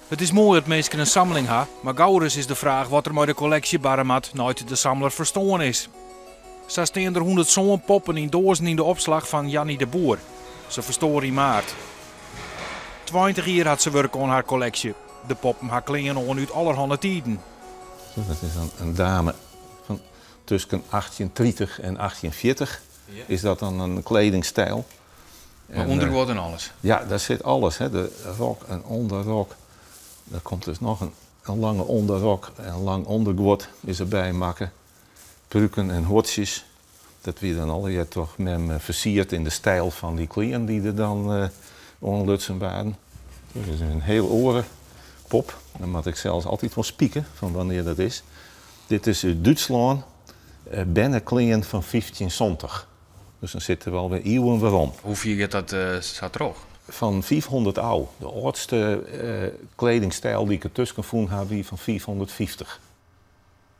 It is moai dat minsken in samling ha, mar gauris is de fraach wat der mei de kolleksje barre moat nei't de samler ferstoarn is. Sa stean der 107 poppen yn doazen yn de opslach fan Janny de Boer. Se ferstoar yn maart. 20 jier hat se wurke oan har kolleksje. De poppen ha klean oan út allerhanne tiden. Dat is dan in dame fan tusken 1830 en 1840. Is dat dan in kledingstyl. Mar ûnderguod en alles? Ja, dêr sit alles. Hè. De rok en ûnderrok. Der komt dus noch in lange ûnderrok en lang ûnderguod is derby makke. Pruken en huodsjes. Dat wie dan allegear troch mem fersierd yn de styl fan dy klean dy't der dan oanlutsen waarden. Dit is in hiel oare pop. Dan moat ik sels altyd wol spike fan wannear dat is. Dit is út Dútslân, berneklean fan 1570. Dus dan sitte we alwer iuwen werom. Hoe fier giet dat sa troch? Fan 500 ôf. De âldste kledingstyl dy't ik dertusken fûn ha wie fan 550.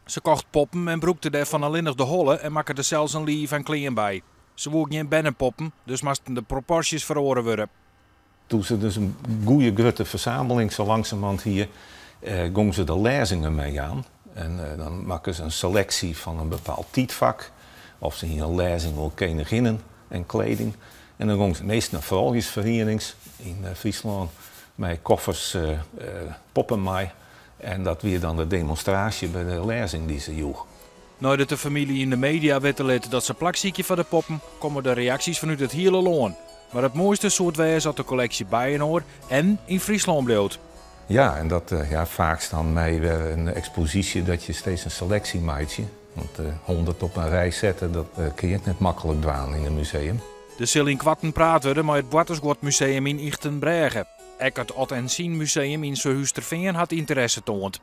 Se kocht poppen en brûkte dêrfan allinnich de holle en makke der sels in liif en klean by. Se woe gjin bernepoppen, dus moasten de proporsjes feroare wurde. Doe't se dus in goede grutte fersameling sa langsumerhand hie, gong se der lêzingen mei jaan. En dan makke se in seleksje fan in bepaald tiidfak. Of se hie in lêzing oer keninginnen en kleding. En dan gong se meast nei frouljusferienings yn Fryslân mei koffers poppen mei. En dat wie dan de demonstraasje by de lêzing dy't se joech. Neidat de famylje yn de media witte lit dat se plak sykje foar de poppen, komme der reaksjes fanút it hiele lân. Mar it moaiste soe it wêze as de kolleksje byinoar en yn Fryslân bliuwt. Ja, en dat ja, faaks dan mei wer in eksposysje dat je steeds in seleksje meitsje. Want 100 op in rij sette, dat kin je ek net maklik dwaan yn in museum. Der sil ynkoarten praat wurde mei it Boartersguodmuseum yn Ychtenbrêge. Ek it Ot en Sien Museum yn Surhústerfean hat ynteresse toand.